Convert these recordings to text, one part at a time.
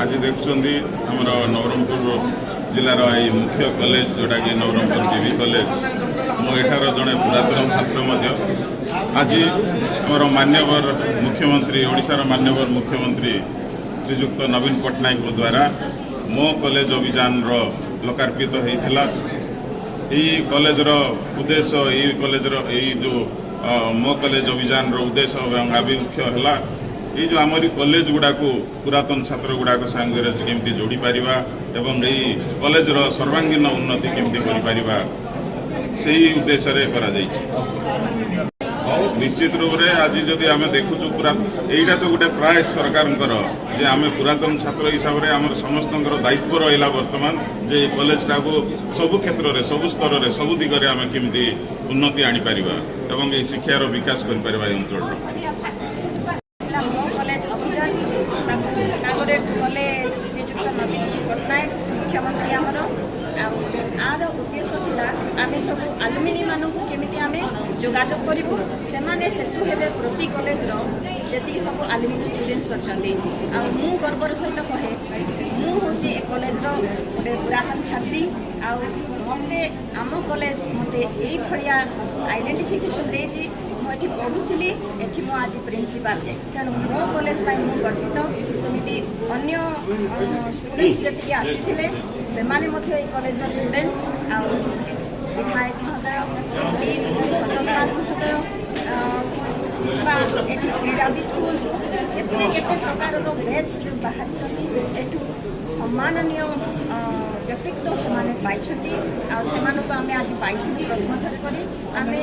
ଆଜି ଦେଖୁଛନ୍ତି, ଆମର ନବରଙ୍ଗପୁର ଜିଲ୍ଲାର ଏଇ ମୁଖ୍ୟ କଲେଜ, ଯେଉଁଟାକି ନବରଙ୍ଗପୁର ବି କଲେଜ। ମୁଁ ଏଠାର ଜଣେ ପୁରାତନ ଛାତ୍ର ମଧ୍ୟ। ଆଜି ଆମର ମାନ୍ୟବର ମୁଖ୍ୟମନ୍ତ୍ରୀ, ଓଡ଼ିଶାର ମାନ୍ୟବର ମୁଖ୍ୟମନ୍ତ୍ରୀ ଶ୍ରୀଯୁକ୍ତ ନବୀନ ପଟ୍ଟନାୟକଙ୍କ ଦ୍ୱାରା ମୋ କଲେଜ ଅଭିଯାନର ଲୋକାର୍ପିତ ହୋଇଥିଲା। ଏଇ କଲେଜର ଉଦ୍ଦେଶ୍ୟ, ଏଇ କଲେଜର ଏଇ ଯେଉଁ ମୋ କଲେଜ ଅଭିଯାନର ଉଦ୍ଦେଶ୍ୟ ଏବଂ ଆଭିମୁଖ୍ୟ ହେଲା, ଏଇ ଯେଉଁ ଆମରି କଲେଜ ଗୁଡ଼ାକୁ ପୁରାତନ ଛାତ୍ର ଗୁଡ଼ାକ ସାଙ୍ଗରେ କେମିତି ଯୋଡ଼ି ପାରିବା ଏବଂ ଏଇ କଲେଜର ସର୍ବାଙ୍ଗୀନ ଉନ୍ନତି କେମିତି କରିପାରିବା, ସେଇ ଉଦ୍ଦେଶ୍ୟରେ କରାଯାଇଛି। ନିଶ୍ଚିତ ରୂପରେ ଆଜି ଯଦି ଆମେ ଦେଖୁଛୁ ପୁରା ଏଇଟା ତ ଗୋଟେ ପ୍ରାୟ ସରକାରଙ୍କର ଯେ ଆମେ ପୁରାତନ ଛାତ୍ର ହିସାବରେ ଆମର ସମସ୍ତଙ୍କର ଦାୟିତ୍ୱ ରହିଲା ବର୍ତ୍ତମାନ ଯେ ଏଇ କଲେଜଟାକୁ ସବୁ କ୍ଷେତ୍ରରେ, ସବୁ ସ୍ତରରେ, ସବୁ ଦିଗରେ ଆମେ କେମିତି ଉନ୍ନତି ଆଣିପାରିବା ଏବଂ ଏଇ ଶିକ୍ଷାର ବିକାଶ କରିପାରିବା ଏଇ ଅଞ୍ଚଳର। ମୋ କଲେଜ ଅଭିଯାନ, ତାକୁ ଇନାଗୁରେଟ୍ କଲେ ଶ୍ରୀଯୁକ୍ତ ନବୀନ ପଟ୍ଟନାୟକ ମୁଖ୍ୟମନ୍ତ୍ରୀ ଆମର। ଆଉ ଆର ଉଦ୍ଦେଶ୍ୟ ଥିଲା, ଆମେ ସବୁ ଆଲୁମିନିମାନଙ୍କୁ କେମିତି ଆମେ ଯୋଗାଯୋଗ କରିବୁ, ସେମାନେ ସେତୁ ହେବେ ପ୍ରତି କଲେଜର ଯେତିକି ସବୁ ଆଲୁମିନି ଷ୍ଟୁଡେଣ୍ଟସ୍ ଅଛନ୍ତି। ଆଉ ମୁଁ ଗର୍ବର ସହିତ କହେ, ମୁଁ ହେଉଛି ଏ କଲେଜର ଗୋଟେ ପୁରାତନ ଛାତ୍ରୀ। ଆଉ ମୋତେ ଆମ କଲେଜ ମୋତେ ଏଇଭଳିଆ ଆଇଡେଣ୍ଟିଫିକେସନ୍ ଦେଇଛି। ମୁଁ ଏଠି ପଢ଼ୁଥିଲି, ଏଠି ମୁଁ ଆଜି ପ୍ରିନ୍ସିପାଲ। ତେଣୁ ମୋ କଲେଜ ପାଇଁ ମୁଁ ଗର୍ବିତ। ସେମିତି ଅନ୍ୟ ଷ୍ଟୁଡେଣ୍ଟସ୍ ଯେତିକି ଆସିଥିଲେ, ସେମାନେ ମଧ୍ୟ ଏଇ କଲେଜର ଷ୍ଟୁଡେଣ୍ଟ। ଆଉ ବିଧାୟକ ମହୋଦୟ, ଡିନ୍ ସନ୍ତୋଷ ନାଥ ମହୋଦୟ ବା ଏଠି କ୍ରୀଡ଼ାବିତ୍ ହୁଅନ୍ତୁ, କେତେ କେତେ ପ୍ରକାରର ବ୍ୟାଚ୍ ଯେଉଁ ବାହାରିଛନ୍ତି ଏଠୁ, ସମ୍ମାନନୀୟ ବ୍ୟକ୍ତିତ୍ୱ ସେମାନେ ପାଇଛନ୍ତି। ଆଉ ସେମାନଙ୍କୁ ଆମେ ଆଜି ପାଇଥିଲୁ ପ୍ରଥମ ଥର କରି। ଆମେ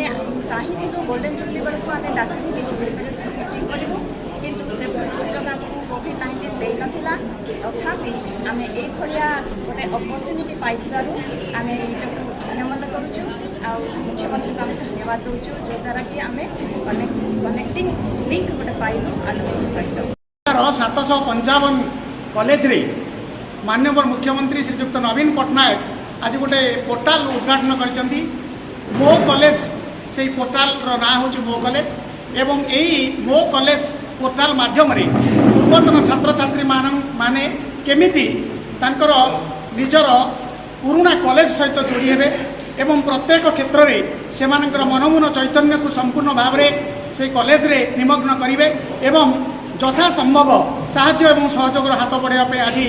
ଚାହିଁଥିଲୁ ଗୋଲ୍ଡେନ୍ ଜୁବଲି ବେଳକୁ ଆମେ ଡାକିବୁ, କିଛି ମିଟିଂ କରିବୁ, କିନ୍ତୁ ସେଭଳି ସୁଯୋଗ ଆମକୁ କୋଭିଡ଼-19 ଦେଇନଥିଲା। ତଥାପି ଆମେ ଏଇଭଳିଆ ଗୋଟେ ଅପରଚ୍ୟୁନିଟି ପାଇଥିବାରୁ ଆମେ ନିଜକୁ ଧନ୍ୟ ମନେ କରୁଛୁ। ଆଉ ମୁଖ୍ୟମନ୍ତ୍ରୀଙ୍କୁ ଆମେ ଧନ୍ୟବାଦ ଦେଉଛୁ, ଯଦ୍ୱାରା କି ଆମେ କନେକ୍ଟିଂ ଲିଙ୍କ ଗୋଟେ ପାଇଲୁ ଆଲୁମିନି ସହିତ। 755 କଲେଜରେ ମାନ୍ୟବର ମୁଖ୍ୟମନ୍ତ୍ରୀ ଶ୍ରୀଯୁକ୍ତ ନବୀନ ପଟ୍ଟନାୟକ ଆଜି ଗୋଟେ ପୋର୍ଟାଲ ଉଦ୍ଘାଟନ କରିଛନ୍ତି, ମୋ କଲେଜ। ସେଇ ପୋର୍ଟାଲର ନାଁ ହେଉଛି ମୋ କଲେଜ। ଏବଂ ଏଇ ମୋ କଲେଜ ପୋର୍ଟାଲ ମାଧ୍ୟମରେ ପୂର୍ବତନ ଛାତ୍ରଛାତ୍ରୀ ମାନେ କେମିତି ତାଙ୍କର ନିଜର ପୁରୁଣା କଲେଜ ସହିତ ଯୋଡ଼ି ହେବେ ଏବଂ ପ୍ରତ୍ୟେକ କ୍ଷେତ୍ରରେ ସେମାନଙ୍କର ମନମୁନ ଚୈତନ୍ୟକୁ ସମ୍ପୂର୍ଣ୍ଣ ଭାବରେ ସେଇ କଲେଜରେ ନିମଗ୍ନ କରିବେ ଏବଂ ଯଥା ସମ୍ଭବ ସାହାଯ୍ୟ ଏବଂ ସହଯୋଗର ହାତ ବଢ଼ାଇବା ପାଇଁ ଆଜି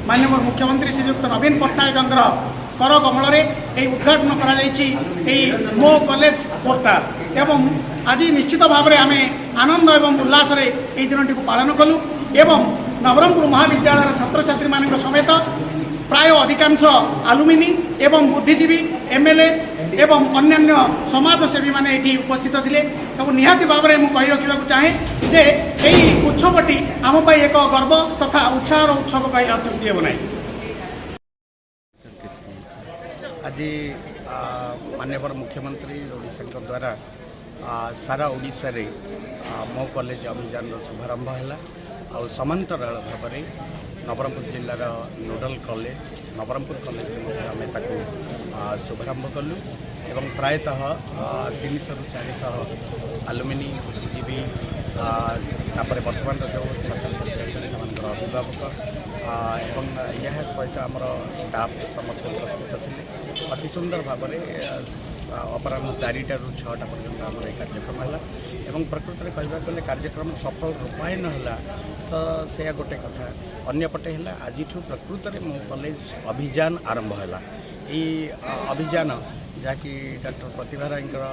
ମାନ୍ୟବର ମୁଖ୍ୟମନ୍ତ୍ରୀ ଶ୍ରୀଯୁକ୍ତ ନବୀନ ପଟ୍ଟନାୟକଙ୍କର କର କମଳରେ ଏହି ଉଦ୍ଘାଟନ କରାଯାଇଛି ଏହି ମୋ କଲେଜ ପୋର୍ଟାଲ। ଏବଂ ଆଜି ନିଶ୍ଚିତ ଭାବରେ ଆମେ ଆନନ୍ଦ ଏବଂ ଉଲ୍ଲାସରେ ଏହି ଦିନଟିକୁ ପାଳନ କଲୁ। ଏବଂ ନବରଙ୍ଗପୁର ମହାବିଦ୍ୟାଳୟର ଛାତ୍ରଛାତ୍ରୀମାନଙ୍କ ସମେତ ପ୍ରାୟ ଅଧିକାଂଶ ଆଲୁମିନି ଏବଂ ବୁଦ୍ଧିଜୀବୀ, ଏମ୍ଏଲ୍ଏ ଏବଂ ଅନ୍ୟାନ୍ୟ ସମାଜସେବୀମାନେ ଏଠି ଉପସ୍ଥିତ ଥିଲେ। ଏବଂ ନିହାତି ଭାବରେ ମୁଁ କହି ରଖିବାକୁ ଚାହେଁ ଯେ ଏହି ଉତ୍ସବଟି ଆମ ପାଇଁ ଏକ ଗର୍ବ ତଥା ଉତ୍ସାହର ଉତ୍ସବ କହିଲେ ଅତ୍ୟୁକ୍ତି ହେବ ନାହିଁ। ଆଜି ମାନ୍ୟବର ମୁଖ୍ୟମନ୍ତ୍ରୀ ଓଡ଼ିଶାଙ୍କ ଦ୍ୱାରା ସାରା ଓଡ଼ିଶାରେ ମୋ କଲେଜ ଅଭିଯାନର ଶୁଭାରମ୍ଭ ହେଲା। ଆଉ ସମାନ୍ତରାଳ ଭାବରେ ନବରଙ୍ଗପୁର ଜିଲ୍ଲାର ନୋଡାଲ କଲେଜ ନବରଙ୍ଗପୁର କଲେଜରେ ମଧ୍ୟ ଆମେ ତାକୁ ଶୁଭାରମ୍ଭ କଲୁ। ଏବଂ ପ୍ରାୟତଃ 300ରୁ 400 ଆଲୁମିନି, ବୁଦ୍ଧିଜୀବୀ, ତାପରେ ବର୍ତ୍ତମାନର ଯେଉଁ ଛାତ୍ରଛାତ୍ରୀ ଅଛନ୍ତି, ସେମାନଙ୍କର ଅଭିଭାବକ ଏବଂ ଏହା ସହିତ ଆମର ଷ୍ଟାଫ୍ ସମସ୍ତେ ଉପସ୍ଥିତ ଥିଲେ। ଅତି ସୁନ୍ଦର ଭାବରେ ଅପରାହ୍ନ 4ଟାରୁ 6ଟା ପର୍ଯ୍ୟନ୍ତ ଆମର ଏହି କାର୍ଯ୍ୟକ୍ରମ ହେଲା। ଏବଂ ପ୍ରକୃତରେ କହିବାକୁ ଗଲେ କାର୍ଯ୍ୟକ୍ରମ ସଫଳ ରୂପାୟନ ହେଲା ତ ସେଇଆ ଗୋଟେ କଥା। ଅନ୍ୟପଟେ ହେଲା, ଆଜିଠୁ ପ୍ରକୃତରେ ମୋ କଲେଜ ଅଭିଯାନ ଆରମ୍ଭ ହେଲା। ଏଇ ଅଭିଯାନ ଯାହାକି ଡକ୍ଟର ପ୍ରତିଭା ରାୟଙ୍କର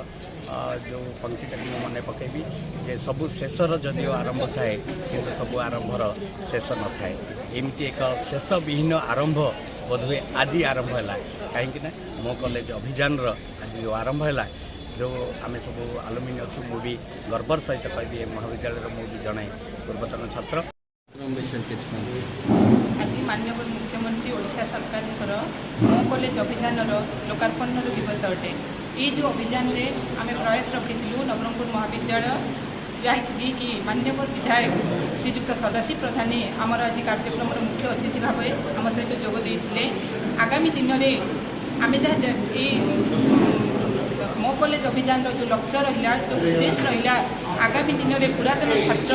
ଯେଉଁ ପଙ୍କ୍ତିଟାକୁ ମୁଁ ମନେ ପକାଇବି ଯେ ସବୁ ଶେଷର ଯଦିଓ ଆରମ୍ଭ ଥାଏ, କିନ୍ତୁ ସବୁ ଆରମ୍ଭର ଶେଷ ନଥାଏ। ଏମିତି ଏକ ଶେଷ ବିହୀନ ଆରମ୍ଭ ବୋଧହୁଏ ଆଜି ଆରମ୍ଭ ହେଲା। କାହିଁକି ନା ମୋ କଲେଜ ଅଭିଯାନର ଆଜି ଯେଉଁ ଆରମ୍ଭ ହେଲା, ଯେଉଁ ଆମେ ସବୁ ଆଲୁମିନି ଅଛୁ, ମୁଁ ବି ଗର୍ବର ସହିତ କହିବି, ଏ ମହାବିଦ୍ୟାଳୟର ମୁଁ ବି ଜଣେ ପୂର୍ବତନ ଛାତ୍ର। ଆଜି ମାନ୍ୟବର ମୁଖ୍ୟମନ୍ତ୍ରୀ ଓଡ଼ିଶା ସରକାରଙ୍କର ମୋ କଲେଜ ଅଭିଯାନର ଲୋକାର୍ପଣର ଦିବସ ଅଟେ। ଏଇ ଯେଉଁ ଅଭିଯାନରେ ଆମେ ପ୍ରୟାସ ରଖିଥିଲୁ ନବରଙ୍ଗପୁର ମହାବିଦ୍ୟାଳୟ, ଯାହାକି ଯିଏକି ମାନ୍ୟବର ବିଧାୟକ ଶ୍ରୀଯୁକ୍ତ ସଦାଶିବ ପ୍ରଧାନୀ ଆମର ଆଜି କାର୍ଯ୍ୟକ୍ରମର ମୁଖ୍ୟ ଅତିଥି ଭାବେ ଆମ ସହିତ ଯୋଗ ଦେଇଥିଲେ। ଆଗାମୀ ଦିନରେ ଆମେ ଯାହା ଏଇ ମୋ କଲେଜ ଅଭିଯାନର ଯେଉଁ ଲକ୍ଷ୍ୟ ରହିଲା, ଯେଉଁ ଉଦ୍ଦେଶ୍ୟ ରହିଲା, ଆଗାମୀ ଦିନରେ ପୁରାତନ ଛାତ୍ର,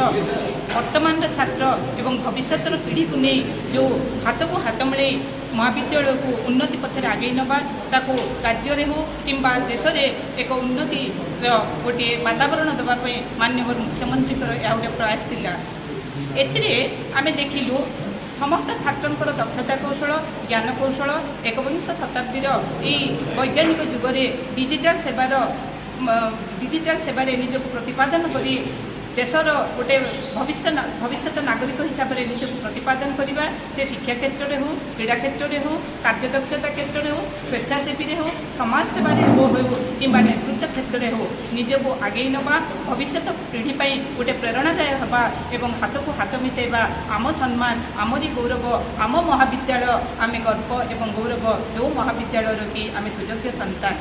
ବର୍ତ୍ତମାନର ଛାତ୍ର ଏବଂ ଭବିଷ୍ୟତର ପିଢ଼ିକୁ ନେଇ ଯେଉଁ ହାତକୁ ହାତ ମିଳେଇ ମହାବିଦ୍ୟାଳୟକୁ ଉନ୍ନତି ପଥରେ ଆଗେଇ ନେବା, ତାକୁ ରାଜ୍ୟରେ ହେଉ କିମ୍ବା ଦେଶରେ ଏକ ଉନ୍ନତିର ଗୋଟିଏ ବାତାବରଣ ଦେବା ପାଇଁ ମାନ୍ୟବର ମୁଖ୍ୟମନ୍ତ୍ରୀଙ୍କର ଏହା ଗୋଟେ ପ୍ରୟାସ ଥିଲା। ଏଥିରେ ଆମେ ଦେଖିଲୁ ସମସ୍ତ ଛାତ୍ରଙ୍କର ଦକ୍ଷତା କୌଶଳ, ଜ୍ଞାନ କୌଶଳ, ଏକବିଂଶ ଶତାବ୍ଦୀର ଏଇ ବୈଜ୍ଞାନିକ ଯୁଗରେ ଡିଜିଟାଲ ସେବାରେ ନିଜକୁ ପ୍ରତିପାଦନ କରି ଦେଶର ଗୋଟେ ଭବିଷ୍ୟତ ନାଗରିକ ହିସାବରେ ନିଜକୁ ପ୍ରତିପାଦନ କରିବା, ସେ ଶିକ୍ଷା କ୍ଷେତ୍ରରେ ହେଉ, କ୍ରୀଡ଼ା କ୍ଷେତ୍ରରେ ହେଉ, କାର୍ଯ୍ୟଦକ୍ଷତା କ୍ଷେତ୍ରରେ ହେଉ, ସ୍ୱେଚ୍ଛାସେବୀରେ ହେଉ, ସମାଜ ସେବାରେ ହେଉ କିମ୍ବା ନେତୃତ୍ୱ କ୍ଷେତ୍ରରେ ହେଉ, ନିଜକୁ ଆଗେଇ ନେବା, ଭବିଷ୍ୟତ ପିଢ଼ି ପାଇଁ ଗୋଟେ ପ୍ରେରଣାଦାୟ ହେବା ଏବଂ ହାତକୁ ହାତ ମିଶାଇବା। ଆମ ସମ୍ମାନ, ଆମରି ଗୌରବ, ଆମ ମହାବିଦ୍ୟାଳୟ, ଆମେ ଗର୍ବ ଏବଂ ଗୌରବ ଯେଉଁ ମହାବିଦ୍ୟାଳୟର କି ଆମେ ସୁଯୋଗ୍ୟ ସନ୍ତାନ।